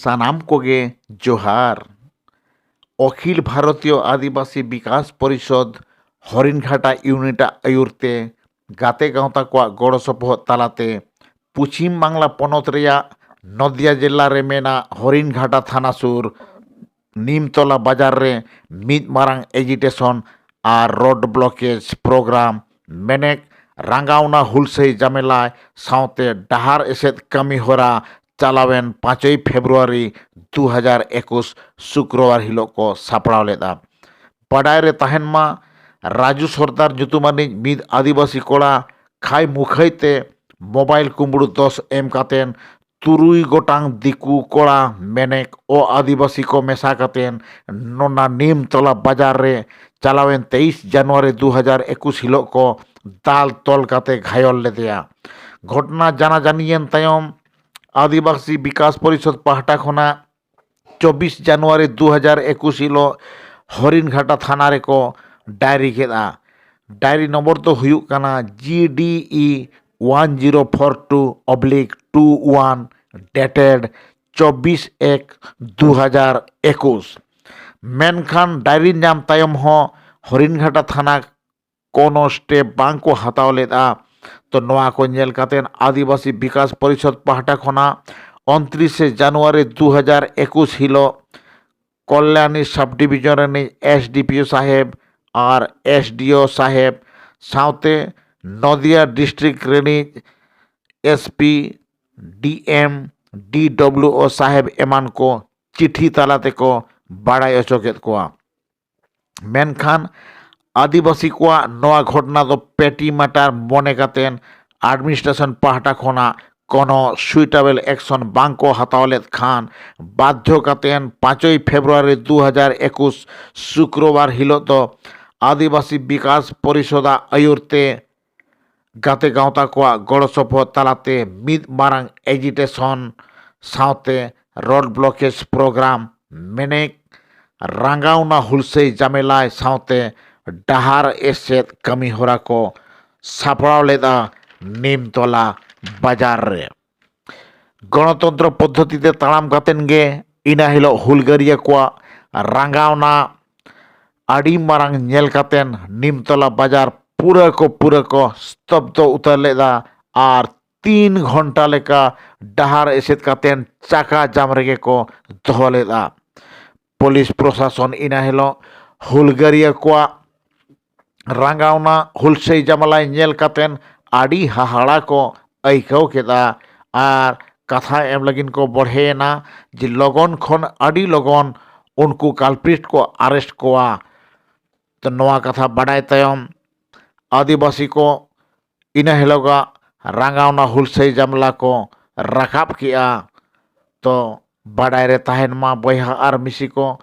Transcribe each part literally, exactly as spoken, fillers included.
ᱥᱟᱱᱟᱢ ᱠᱚᱜᱮ ᱡᱚᱦᱟᱨ᱾ ᱚᱠᱷᱤᱞ ᱵᱷᱟᱨᱚᱛᱤᱭᱚ ᱟᱹᱫᱤᱵᱟᱹᱥᱤ ᱵᱤᱠᱟᱥ ᱯᱚᱨᱤᱥᱚᱫᱽ ᱦᱚᱨᱤᱱᱜᱷᱟᱴᱟ ᱤᱭᱩᱱᱤᱴ ᱟᱜ ᱟᱹᱭᱩᱨ ᱛᱮ ᱜᱟᱛᱮ ᱜᱟᱶᱛᱟ ᱠᱚᱣᱟᱜ ᱜᱚᱲᱚ ᱥᱚᱯᱚᱦᱚᱫ ᱛᱟᱞᱟᱛᱮ ᱯᱚᱪᱷᱤᱢ ᱵᱟᱝᱞᱟ ᱯᱚᱱᱚᱛ ᱨᱮᱭᱟᱜ ᱱᱚᱫᱤᱭᱟ ᱡᱮᱞᱟ ᱨᱮ ᱢᱮᱱᱟᱜ ᱦᱚᱨᱤᱱᱜᱷᱟᱴᱟ ᱛᱷᱟᱱᱟ ᱥᱩᱨ ᱱᱤᱢᱛᱚᱞᱟ ᱵᱟᱡᱟᱨ ᱨᱮ ᱢᱤᱫ ᱢᱟᱨᱟᱝ ᱮᱡᱤᱴᱮᱥᱚᱱ ᱟᱨ ᱨᱳᱰ ᱵᱞᱚᱠᱮᱡᱽ ᱯᱨᱳᱜᱨᱟᱢ ᱢᱮᱱᱮᱠ ᱨᱟᱸᱜᱟᱣᱱᱟ ᱦᱩᱞᱥᱟᱹᱭ ᱡᱟᱢᱮᱞᱟᱭ ᱥᱟᱶᱛᱮ ᱰᱟᱦᱟᱨ ᱮᱥᱮᱫ ᱠᱟᱹᱢᱤ ᱦᱚᱨᱟ ᱪᱟᱞᱟᱣᱮᱱ ᱯᱟᱸᱪᱚᱭ ᱯᱷᱮᱵᱽᱨᱩᱣᱟᱨᱤ ᱫᱩ ᱦᱟᱡᱟᱨ ᱮᱠᱩᱥ ᱥᱩᱠᱨᱚᱵᱟᱨ ᱦᱤᱞᱳᱜ ᱠᱚ ᱥᱟᱯᱲᱟᱣ ᱞᱮᱫᱼᱟ᱾ ᱵᱟᱰᱟᱭ ᱨᱮ ᱛᱟᱦᱮᱱ ᱢᱟ, ᱨᱟᱡᱩ ᱥᱚᱨᱫᱟᱨ ᱧᱩᱛᱩᱢᱟᱱᱤᱡ ᱢᱤᱫ ᱟᱹᱫᱤᱵᱟᱹᱥᱤ ᱠᱚᱲᱟ ᱠᱷᱟᱭ ᱢᱩᱠᱷᱟᱹᱭ ᱛᱮ ᱢᱳᱵᱟᱭᱤᱞ ᱠᱩᱢᱵᱽᱲᱩ ᱫᱚᱥ ᱮᱢ ᱠᱟᱛᱮᱱ ᱛᱩᱨᱩᱭ ᱜᱚᱴᱟᱝ ᱫᱤᱠᱩ ᱠᱚᱲᱟ ᱢᱮᱱᱮᱠ ᱚ ᱟᱹᱫᱤᱵᱟᱹᱥᱤ ᱠᱚ ᱢᱮᱥᱟ ᱠᱟᱛᱮᱱ ᱱᱚᱱᱟ ᱱᱤᱢᱛᱚᱞᱟ ᱵᱟᱡᱟᱨ ᱨᱮ ᱪᱟᱞᱟᱣᱮᱱ ᱛᱮᱭᱤᱥ ᱡᱟᱱᱩᱣᱟᱨᱤ ᱫᱩ ᱦᱟᱡᱟᱨ ᱮᱠᱩᱥ ᱦᱤᱞᱳᱜ ᱠᱚ ᱫᱟᱞ ᱛᱚᱞ ᱠᱟᱛᱮ ᱜᱷᱟᱭᱚᱞ ᱞᱮᱫᱮᱭᱟ᱾ ᱜᱷᱚᱴᱚᱱᱟ ᱡᱟᱱᱟ ᱡᱟᱹᱱᱤᱭᱮᱱ ᱛᱟᱭᱚᱢ ᱟᱹᱫᱤᱵᱟᱹᱥᱤ ᱵᱤᱠᱟᱥ ᱯᱚᱨᱤᱥᱚᱫᱽ ᱯᱟᱦᱴᱟ ᱠᱷᱚᱱᱟᱜ ᱪᱚᱵᱵᱤᱥ ᱡᱟᱱᱩᱣᱟᱨᱤ ᱫᱩ ᱦᱟᱡᱟᱨ ᱮᱠᱩᱥ ᱦᱤᱞᱳᱜ ᱦᱚᱨᱤᱱᱜᱷᱟᱴᱟ ᱛᱷᱟᱱᱟ ᱨᱮᱠᱚ ᱰᱟᱭᱨᱤ ᱠᱮᱫᱼᱟ᱾ ᱰᱟᱭᱨᱤ ᱱᱚᱢᱵᱚᱨ ᱫᱚ ᱦᱩᱭᱩᱜ ᱠᱟᱱᱟ G D E one zero four two oblique two one, dated ᱪᱚᱵᱵᱤᱥ ᱮᱠ ᱫᱩ ᱦᱟᱡᱟᱨ ᱮᱠᱩᱥ᱾ ᱢᱮᱱᱠᱷᱟᱱ ᱰᱟᱭᱨᱤ ᱧᱟᱢ ᱛᱟᱭᱚᱢ ᱦᱚᱸ ᱦᱚᱨᱤᱱᱜᱷᱟᱴᱟ ᱛᱷᱟᱱᱟ ᱠᱳᱱᱳ ᱥᱴᱮᱯ ᱵᱟᱝ ᱠᱚ ᱦᱟᱛᱟᱣ ᱞᱮᱫᱼᱟ᱾ ᱛᱚ ᱱᱚᱣᱟ ᱠᱚ ᱧᱮᱞ ᱠᱟᱛᱮ ᱟᱹᱫᱤᱵᱟᱹᱥᱤ ᱵᱤᱠᱟᱥ ᱯᱚᱨᱤᱥᱚᱫᱽ ᱯᱟᱦᱴᱟ ᱠᱷᱚᱱᱟᱜ ᱩᱱᱛᱨᱤᱥᱮ ᱡᱟᱱᱩᱣᱟᱨᱤ ᱫᱩ ᱦᱟᱡᱟᱨ ᱮᱠᱩᱥ ᱦᱤᱞᱳᱜ ᱠᱚᱞᱭᱟᱱᱤ ᱥᱟᱵ ᱰᱤᱵᱷᱤᱡᱚᱱ ᱨᱤᱱᱤᱡ S D P O ᱥᱟᱦᱮᱵᱽ ᱟᱨ S D O ᱥᱟᱦᱮᱵᱽ ᱥᱟᱶᱛᱮ ᱱᱚᱫᱤᱭᱟ ᱰᱤᱥᱴᱨᱤᱠᱴ ᱨᱤᱱᱤᱡ S P, D M, D W O ᱥᱟᱦᱮᱵᱽ ᱮᱢᱟᱱ ᱠᱚ ᱪᱤᱴᱷᱤ ᱛᱟᱞᱟ ᱛᱮᱠᱚ ᱵᱟᱲᱟᱭ ᱦᱚᱪᱚ ᱠᱮᱫ ᱠᱚᱣᱟ᱾ ᱢᱮᱱᱠᱷᱟᱱ ᱟᱹᱫᱤᱵᱟᱹᱥᱤ ᱠᱚᱣᱟᱜ ᱱᱚᱣᱟ ᱜᱷᱚᱴᱚᱱᱟ ᱫᱚ ᱯᱮᱴᱤ ᱢᱟᱴᱟᱨ ᱢᱚᱱᱮ ᱠᱟᱛᱮᱱ ᱟᱰᱢᱤᱱᱤᱥᱴᱨᱮᱥᱚᱱ ᱯᱟᱦᱴᱟ ᱠᱷᱚᱱᱟᱜ ᱠᱳᱱᱳ ᱥᱩᱭᱴᱮᱵᱚᱞ ᱮᱠᱥᱚᱱ ᱵᱟᱝ ᱠᱚ ᱦᱟᱛᱟᱣ ᱞᱮᱫ ᱠᱷᱟᱱ ᱵᱟᱫᱽᱫᱷᱚ ᱠᱟᱛᱮᱱ ᱯᱟᱸᱪᱚᱭ ᱯᱷᱮᱵᱽᱨᱩᱣᱟᱨᱤ ᱫᱩ ᱦᱟᱡᱟᱨ ᱮᱠᱩᱥ ᱥᱩᱠᱨᱚᱵᱟᱨ ᱦᱤᱞᱳᱜ ᱫᱚ ᱟᱹᱫᱤᱵᱟᱹᱥᱤ ᱵᱤᱠᱟᱥ ᱯᱚᱨᱤᱥᱚᱫᱟᱜ ᱟᱹᱭᱩᱨ ᱛᱮ ᱜᱟᱛᱮ ᱜᱟᱶᱛᱟ ᱠᱚᱣᱟᱜ ᱜᱚᱲᱚ ᱥᱚᱯᱚᱦᱚᱫ ᱛᱟᱞᱟᱛᱮ ᱢᱤᱫ ᱢᱟᱨᱟᱝ ᱮᱡᱤᱴᱮᱥᱚᱱ ᱥᱟᱶᱛᱮ ᱨᱳᱰ ᱵᱞᱚᱠᱮᱡᱽ ᱯᱨᱳᱜᱨᱟᱢ ᱢᱮᱱᱮᱠ ᱨᱟᱸᱜᱟᱣᱱᱟ ᱦᱩᱞᱥᱟᱹᱭ ᱡᱟᱢᱮᱞᱟᱭ ᱥᱟᱶᱛᱮ ᱰᱟᱦᱟᱨ ᱮᱥᱮᱫ ᱠᱟᱹᱢᱤ ᱦᱚᱨᱟ ᱠᱚ ᱥᱟᱯᱲᱟᱣ ᱞᱮᱫᱼᱟ ᱱᱤᱢᱛᱚᱞᱟ ᱵᱟᱡᱟᱨ ᱨᱮ᱾ ᱜᱚᱱᱚᱛᱚᱱᱛᱨᱚ ᱯᱚᱫᱽᱫᱷᱚᱛᱤ ᱛᱮ ᱛᱟᱲᱟᱢ ᱠᱟᱛᱮᱱ ᱜᱮ ᱤᱱᱟᱹ ᱦᱤᱞᱳᱜ ᱦᱩᱞᱜᱟᱹᱨᱤᱭᱟᱹ ᱠᱚᱣᱟᱜ ᱨᱟᱸᱜᱟᱣᱱᱟ ᱟᱹᱰᱤ ᱢᱟᱨᱟᱝ ᱧᱮᱞ ᱠᱟᱛᱮᱱ ᱱᱤᱢᱛᱚᱞᱟ ᱵᱟᱡᱟᱨ ᱯᱩᱨᱟᱹ ᱠᱚ ᱯᱩᱨᱟᱹ ᱠᱚ ᱥᱛᱚᱵᱫᱚ ᱩᱛᱟᱹᱨ ᱞᱮᱫᱟ ᱟᱨ ᱛᱤᱱ ᱜᱷᱚᱱᱴᱟ ᱞᱮᱠᱟ ᱰᱟᱦᱟᱨ ᱮᱥᱮᱫ ᱠᱟᱛᱮᱱ ᱪᱟᱠᱟ ᱡᱟᱢ ᱨᱮᱜᱮ ᱠᱚ ᱫᱚᱦᱚ ᱞᱮᱫᱟ᱾ ᱯᱩᱞᱤᱥ ᱯᱨᱚᱥᱟᱥᱚᱱ ᱤᱱᱟᱹ ᱦᱤᱞᱳᱜ ᱦᱩᱞᱜᱟᱹᱨᱤᱭᱟᱹ ᱠᱚᱣᱟᱜ ᱨᱟᱸᱜᱟᱣᱱᱟ ᱦᱩᱞᱥᱟᱹᱭ ᱡᱟᱢᱟᱞᱟᱭ ᱧᱮᱞ ᱠᱟᱛᱮᱱ ᱟᱹᱰᱤ ᱦᱟᱦᱟᱲᱟ ᱠᱚ ᱟᱹᱭᱠᱟᱹᱣ ᱠᱮᱫᱟ᱾ ᱟᱨ ᱠᱟᱛᱷᱟ ᱮᱢ ᱞᱟᱹᱜᱤᱫ ᱠᱚ ᱵᱚᱲᱦᱮᱭᱮᱱᱟ ᱡᱮ ᱞᱚᱜᱚᱱ ᱠᱷᱚᱱ ᱟᱹᱰᱤ ᱞᱚᱜᱚᱱ ᱩᱱᱠᱩ ᱠᱟᱞᱯᱨᱤᱴ ᱠᱚ ᱟᱨᱮᱥᱴ ᱠᱚᱣᱟ᱾ ᱛᱚ ᱱᱚᱣᱟ ᱠᱟᱛᱷᱟ ᱵᱟᱰᱟᱭ ᱛᱟᱭᱚᱢ ᱟᱹᱫᱤᱵᱟᱹᱥᱤ ᱠᱚ ᱤᱱᱟᱹ ᱦᱤᱞᱳᱜᱟᱜ ᱨᱟᱸᱜᱟᱣᱱᱟ ᱦᱩᱞᱥᱟᱹᱭ ᱡᱟᱢᱞᱟ ᱠᱚ ᱨᱟᱠᱟᱵ ᱠᱮᱜᱼᱟ᱾ ᱛᱚ ᱵᱟᱰᱟᱭ ᱨᱮ ᱛᱟᱦᱮᱱ ᱢᱟ ᱵᱚᱭᱦᱟ ᱟᱨ ᱢᱤᱥᱤ ᱠᱚ,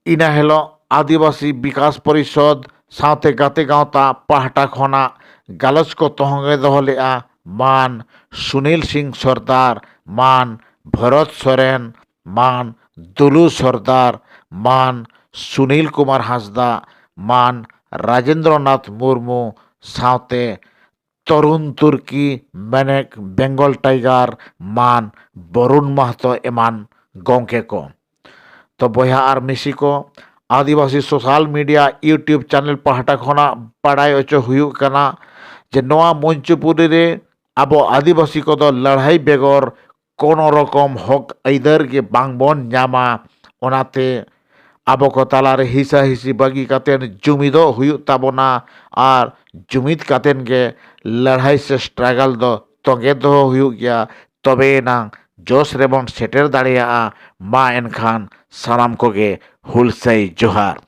ᱤᱱᱟᱹ ᱦᱤᱞᱳᱜ ᱟᱹᱫᱤᱵᱟᱹᱥᱤ ᱵᱤᱠᱟᱥ ᱯᱚᱨᱤᱥᱚᱫᱽ ᱥᱟᱶᱛᱮ ᱜᱟᱛᱮ ᱜᱟᱶᱛᱟ ᱯᱟᱦᱴᱟ ᱠᱷᱚᱱᱟᱜ ᱜᱟᱞᱚᱪ ᱠᱚ ᱛᱚᱦᱚᱸᱜᱮ ᱫᱚᱦᱚ ᱞᱮᱫᱼᱟ᱾ ᱢᱟᱱ ᱥᱩᱱᱤᱞ ᱥᱤᱝ ᱥᱚᱨᱫᱟᱨ, ᱢᱟᱱ ᱵᱷᱚᱨᱚᱛ ᱥᱚᱨᱮᱱ, ᱢᱟᱱ ᱫᱩᱞᱩ ᱥᱚᱨᱫᱟᱨ, ᱢᱟᱱ ᱥᱩᱱᱤᱞ ᱠᱩᱢᱟᱨ ᱦᱟᱸᱥᱫᱟ, ᱢᱟᱱ ᱨᱟᱡᱮᱱᱫᱨᱚᱱᱟᱛᱷ ᱢᱩᱨᱢᱩ ᱥᱟᱶᱛᱮ ᱛᱚᱨᱩᱱ ᱛᱩᱨᱠᱤ, ᱢᱮᱱᱮᱠ ᱵᱮᱝᱜᱚᱞ ᱴᱟᱭᱜᱟᱨ, ᱢᱟᱱ ᱵᱚᱨᱩᱱ ᱢᱟᱦᱛᱚ ᱮᱢᱟᱱ ᱜᱚᱢᱠᱮ ᱠᱚ᱾ ᱛᱚ ᱵᱚᱭᱦᱟ ᱟᱨ ᱢᱤᱥᱤ ᱠᱚ, ᱟᱹᱫᱤᱵᱟᱹᱥᱤ ᱥᱳᱥᱟᱞ ᱢᱤᱰᱤᱭᱟ YouTube ᱪᱮᱱᱮᱞ ᱯᱟᱦᱴᱟ ᱠᱷᱚᱱᱟᱜ ᱵᱟᱲᱟᱭ ᱦᱚᱪᱚ ᱦᱩᱭᱩᱜ ᱠᱟᱱᱟ ᱡᱮ ᱱᱚᱣᱟ ᱢᱚᱧᱪᱚᱯᱩᱨᱤ ᱨᱮ ᱟᱵᱚ ᱟᱹᱫᱤᱵᱟᱹᱥᱤ ᱠᱚᱫᱚ ᱞᱟᱹᱲᱦᱟᱹᱭ ᱵᱮᱜᱚᱨ ᱠᱳᱱᱳ ᱨᱚᱠᱚᱢ ᱦᱚᱠ ᱟᱹᱭᱫᱟᱹᱨ ᱜᱮ ᱵᱟᱝᱵᱚᱱ ᱧᱟᱢᱟ᱾ ᱚᱱᱟᱛᱮ ᱟᱵᱚ ᱠᱚ ᱛᱟᱞᱟᱨᱮ ᱦᱤᱥᱟᱹ ᱦᱤᱥᱤ ᱵᱟᱹᱜᱤ ᱠᱟᱛᱮ ᱡᱩᱢᱤᱫᱚᱜ ᱦᱩᱭᱩᱜ ᱛᱟᱵᱚᱱᱟ ᱟᱨ ᱡᱩᱢᱤᱫ ᱠᱟᱛᱮ ᱜᱮ ᱞᱟᱹᱲᱦᱟᱹᱭ ᱥᱮ ᱥᱴᱨᱟᱜᱟᱞ ᱫᱚ ᱛᱚᱸᱜᱮ ᱫᱚᱦᱚ ᱦᱩᱭᱩᱜ ᱜᱮᱭᱟ᱾ ᱛᱚᱵᱮ ᱮᱱᱟᱝ ᱡᱚᱥ ᱨᱮᱵᱚᱱ ᱥᱮᱴᱮᱨ ᱫᱟᱲᱮᱭᱟᱜᱼᱟ᱾ ᱢᱟ ᱮᱱᱠᱷᱟᱱ ᱥᱟᱱᱟᱢ ᱠᱚᱜᱮ ᱦᱩᱞᱥᱟᱹᱭ ᱡᱚᱦᱟᱨ᱾